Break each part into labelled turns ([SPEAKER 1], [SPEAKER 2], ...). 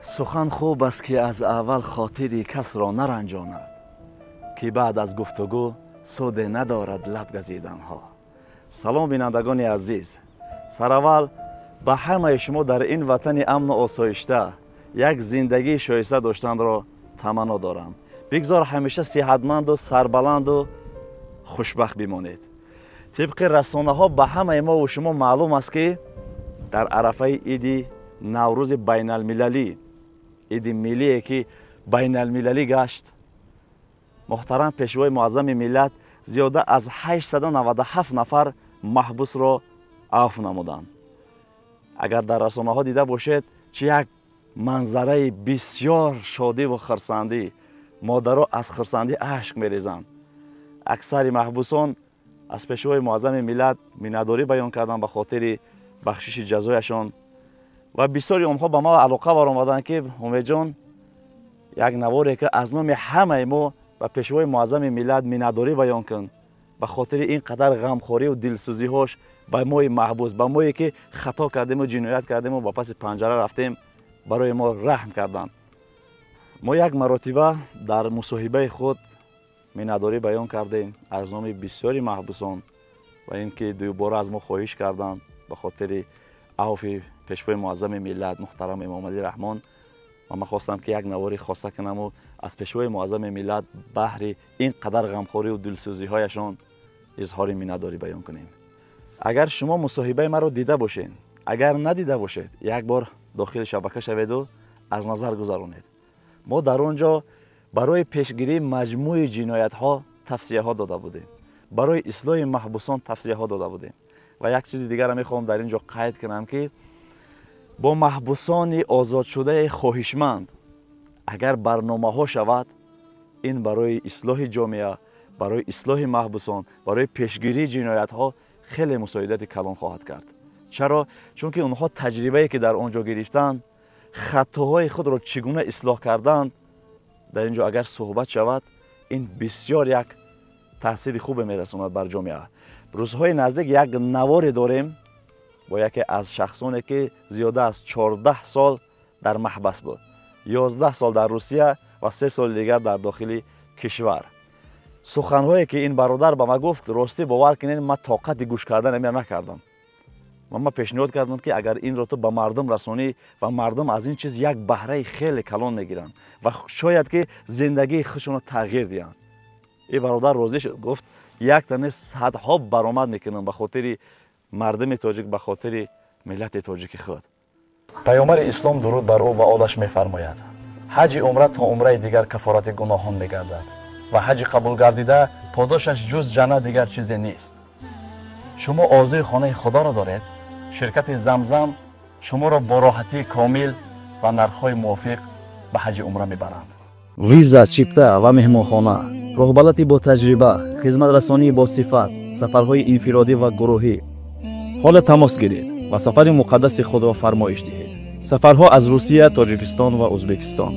[SPEAKER 1] Сухан хуб аст, ки аз аввал хотири касро наранҷонад, ки баъд аз гуфтугӯ суде надорад лаб газиданҳо. Салом, бинандагони азиз. Сараввал ба ҳамаи шумо дар ин ватани амну осоишта як зиндагии шоиста доштанро таманно дорам. Бигзор ҳамеша сиҳатманду сарбаланду хушбахт бимонед. Тибқи расонаҳо ба ҳамаи мову шумо маълум аст, ки дар арафаи иди Наврӯзи байналмилалӣ, иди миллие ки байналмилалӣ гашт, муҳтарам пешвои муаззами миллат зиёда аз 897 нафар маҳбусро афв намуданд. Агар дар расонаҳо дида бошед, чи як манзараи бисёр шодиву хурсандӣ, модаро аз хурсандӣ ашк мерезанд. Аксари маҳбусон аз пешвои муаззами миллат миннатдорӣ баён карданд ба хотири бахшиши ҷазояшон ва бисёри онҳо ба мо алоқа баромаданд, ки Умедҷон, як наворе ки аз номи ҳамаи мо ба пешвои муаззами миллат миннатдорӣ баён кун ба хотири ин қадар ғамхориву дилсӯзиҳош ба мои маҳбус, ба мое ки хато кардему ҷиноят кардему ба паси панҷара рафтем, барои мо раҳм карданд. Мо як маротиба дар мусоҳибаи худ миннатдорӣ баён кардем аз номи бисёри маҳбусон ва ин ки дуюбора аз мо хоҳиш карданд ба хотири авфи пешвои муаззами миллат муҳтарам Эмомалӣ Раҳмон. Ва ман хостам, ки як навори хоса кунаму аз пешвои муаззами миллат баҳри ин қадар ғамхориву дилсӯзиҳояшон изҳори миннатдорӣ баён кунем. Агар шумо мусоҳибаи маро дида бошед, агар надида бошед, як бор дохили шабака шаведу аз назар гузаронед. Мо дар он ҷо барои пешгирии маҷмӯи ҷиноятҳо тавсияҳо дода будем, барои ислоҳи маҳбусон тавсияҳо дода будем. Ва як чизи дигарро мехоҳам дар ин ҷо қайд кунам, ки бо маҳбусони озодшудаи хоҳишманд агар барномаҳо шавад, ин барои ислоҳи ҷомеа, барои ислоҳи маҳбусон, барои пешгирии ҷиноятҳо хеле мусоидати калон хоҳад кард. Чаро? Чунки онҳо таҷрибае ки дар он ҷо гирифтанд, хатоҳои худро чӣ гуна ислоҳ карданд, дар ин ҷо агар суҳбат шавад, ин бисёр як таъсири хубе мерасонад бар ҷомеа. Рӯзҳои наздик як наворе дорем бо яке аз шахсоне ки зиёда аз 14 сол дар маҳбас буд, 11 сол дар Русия ва 3 соли дигар дар дохили кишвар. Суханҳое ки ин бародар ба ма гуфт, ростӣ бовар кунед, ман тоқати гӯш кардан амир накардам. Ва ман пешниҳод кардам, ки агар инро ту ба мардум расонӣ ва мардум аз ин чиз як баҳраи хеле калон мегиранд ва шояд ки зиндагии худшонро тағйир диҳанд. Ин бародар розӣ шуд, гуфт якта не, садҳо баромад мекунам ба хотири мардуми тоҷик, ба хотири миллати тоҷики худ. Паёмбари ислом, дуруд бар ӯ ва олаш, мефармояд: ҳаҷи умра то умраи дигар кафорати гуноҳон мегардад ва ҳаҷи қабулгардида подошаш ҷуз ҷаннат дигар чизе нест. Шумо орзуи хонаи худоро доред? Ширкати Замзам шуморо бо роҳатии комил ва нархҳои мувофиқ ба ҳаҷи умра мебаранд. Виза, чипта ва меҳмонхона, роҳбалати бо таҷриба, хизматрасонии босифат, сафарҳои инфиродӣ ва гурӯҳӣ. Ҳоло тамос гиред ва сафари муқаддаси худро фармоиш диҳед. Сафарҳо аз Русия, Тоҷикистон ва Ӯзбекистон.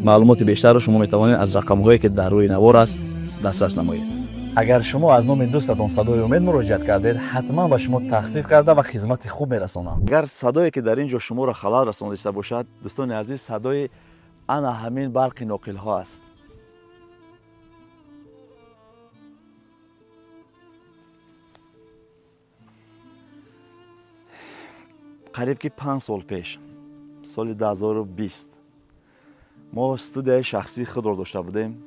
[SPEAKER 1] Маълумоти бештарро шумо метавонед аз рақамҳое ки дар рӯи навор аст дастрас намоед. Агар шумо аз номи дӯстатон Садои Умед муроҷиат кардед, ҳатман ба шумо тахфиф карда ва хизмати хуб мерасонам. Агар садое ки дар ин ҷо шуморо халал расониста бошад, дӯстони азиз, садои ана ҳамин барқи ноқилҳо аст. Қариб ки 5 сол пеш, соли 2020, мо студияи шахсии худро дошта будем,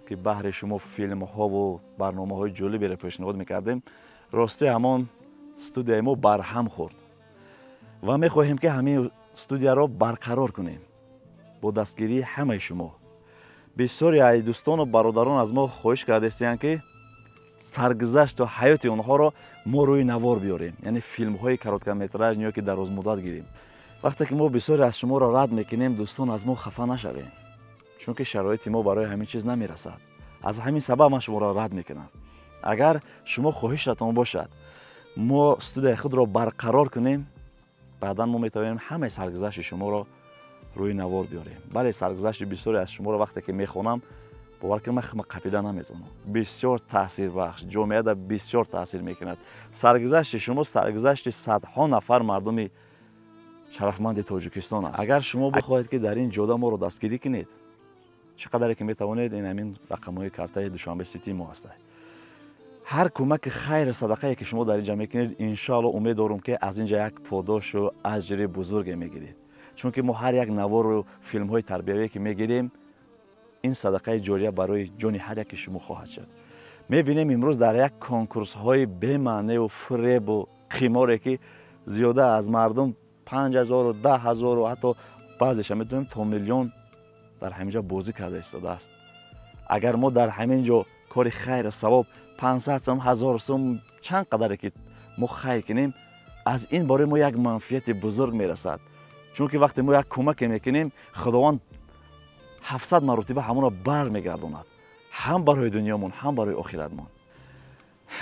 [SPEAKER 1] ки баҳри шумо филмҳову барномаҳои ҷолиберо пешниҳод мекардем. Рости ҳамон студияи мо барҳам хӯрд ва мехоҳем, ки ҳамин студияро барқарор кунем бо дастгирии ҳамаи шумо. Бисёре ай дӯстону бародарон аз мо хоҳиш кардастиянд, ки саргузашту ҳаёти онҳоро мо рӯи навор биёрем, яъне филмҳои короткометраж ё ки дарозмуддат гирем. Вақте ки мо бисёре аз шуморо рад мекунем, дӯстон, аз мо хафа нашавем, чунки шароити мо барои ҳамин чиз намерасад. Аз ҳамин сабаб ман шуморо рад мекунам. Агар шумо хоҳишатон бошад, мо студияи худро барқарор кунем, баъдан мо метавонем ҳамаи саргузашти шуморо рӯи навор биёрем. Бале, саргузашти бисёре аз шуморо вақте ки мехонам, бовар кунед, ман худро қапида наметавонам. Бисёр таъсирбахш, ҷомеада бисёр таъсир мекунад. Саргузашти шумо саргузашти садҳо нафар мардуми Шарафманди Тоҷикистон аст. Агар шумо бихоҳед, ки дар ин ҷода моро дастгирӣ кунед, чӣ қадаре ки метавонед, ин ҳамин рақамҳои картаи Душанбе Сити мо ҳастад. Ҳар кӯмаки хайру садақае ки шумо дар ин ҷа мекунед, иншоалло умед дорум, ки аз ин ҷа як подошу аҷри бузурге мегиред, чунки мо ҳар як навору филмҳои тарбиявие ки мегирем, ин садақаи ҷория барои ҷони ҳар яки шумо хоҳад шуд. Мебинем, имрӯз дар як конкурсҳои бемаъневу фиребу қиморе, ки зиёда аз мардум 5000-у 10 000-у ҳатто баъзеша метавонем то миллион дар ҳамин ҷо бозӣ карда истодааст. Агар мо дар ҳамин ҷо кори хайру савоб 500 сум, 1000 сум, чанд қадаре ки мо хайр кунем, аз ин барои мо як манфиати бузург мерасад, чунки вақте мо як кӯмаке мекунем, Худованд 700 маротиба ҳамонро бармегардонад, ҳам барои дунёмон, ҳам барои охиратмон.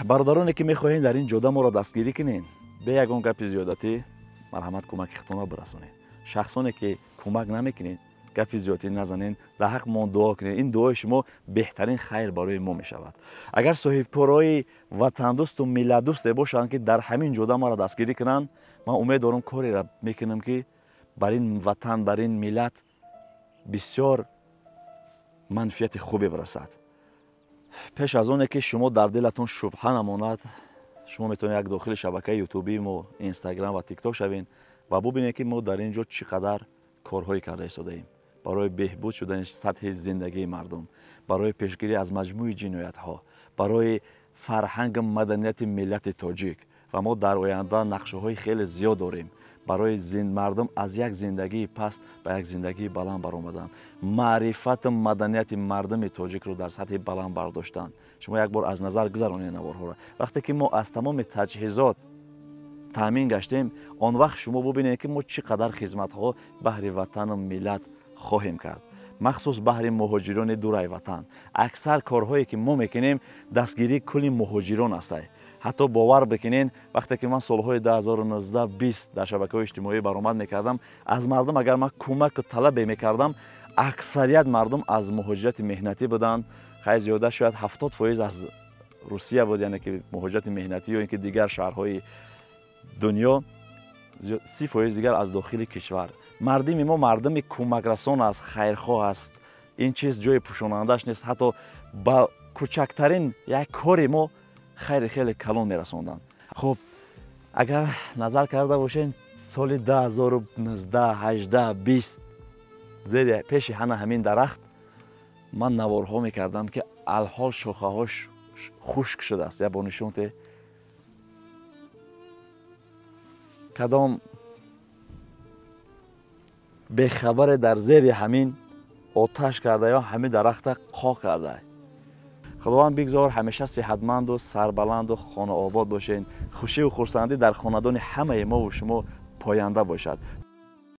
[SPEAKER 1] Бародароне ки мехоҳем дар ин ҷода моро дастгирӣ кунед, бе ягон гапи зиёдатӣ, марҳамат, кӯмаки худтонро бирасонед. Шахсоне ки кӯмак намекунед, гапи зиёдатӣ назанед, дар ҳаққмон дуо кунед. Ин дуои шумо беҳтарин хайр барои мо мешавад. Агар соҳибкорои ватандӯсту миллатдӯсте бошанд, ки дар ҳамин ҷода маро дастгирӣ кунанд, ман умед дорам, кореро мекунам, ки бар ин ватан, бар ин миллат бисёр манфиати хубе бирасад. Пеш аз оне ки шумо дар дилатон шубҳа намонад, шумо метавонед як дохили шабакаи ютубии мо, Инстаграм ва Тикток шавед ва бубинед, ки мо дар ин ҷо чӣ қадар корҳое карда истодаем барои беҳбуд шудани сатҳи зиндагии мардум, барои пешгирӣ аз маҷмӯи ҷиноятҳо, барои фарҳангу маданияти миллати тоҷик. Ва мо дар оянда нақшаҳои хеле зиёд дорем барои мардум аз як зиндагии паст ба як зиндагии баланд баромадан, маърифату маданияти мардуми тоҷикро дар сатҳи баланд бардоштан. Шумо як бор аз назар гузаронед наворҳоро. Вақте ки мо аз тамоми таҷҳизот таъмин гаштем, он вақт шумо бубинед, ки мо чӣ қадар хизматҳо баҳри ватану миллат хоҳем кард, махсус баҳри муҳоҷирони дураи ватан. Аксар корҳое ки мо мекунем, дастгирии кулли муҳоҷирон астай. Ҳатто бовар бикунед, вақте ки ман солҳои 2019-20 дар шабакаҳои иҷтимоӣ баромад мекардам, аз мардум агар ман кӯмаку талабе мекардам, аксарият мардум аз муҳоҷирати меҳнатӣ буданд. Хай, зиёда шояд 70% аз Русия буд, яъне ки муҳоҷирати меҳнатӣ ё ин ки дигар шаҳрҳои дунё, 30% дигар аз дохили кишвар. Мардими мо мардуми кӯмакрасон аст, хайрхоҳ аст. Ин чиз ҷои пӯшонандааш нест. Ҳатто ба кӯчактарин як кори мо хайри хеле калон мерасонданд. Хуб, агар назар карда бошем, соли 2019, 18, 20 зери пеши ҳана ҳамин дарахт ман наворҳо мекардам, ки алҳол шохаҳош хушк шудааст. Як бор нишон те. Кадом бехабаре дар зери ҳамин оташ карда ё ҳамин дарахта қо карда. Худованд бигзор ҳамеша сиҳатманду сарбаланду хонаобод бошед. Хушиву хурсандӣ дар хонадони ҳамаи мову шумо поянда бошад.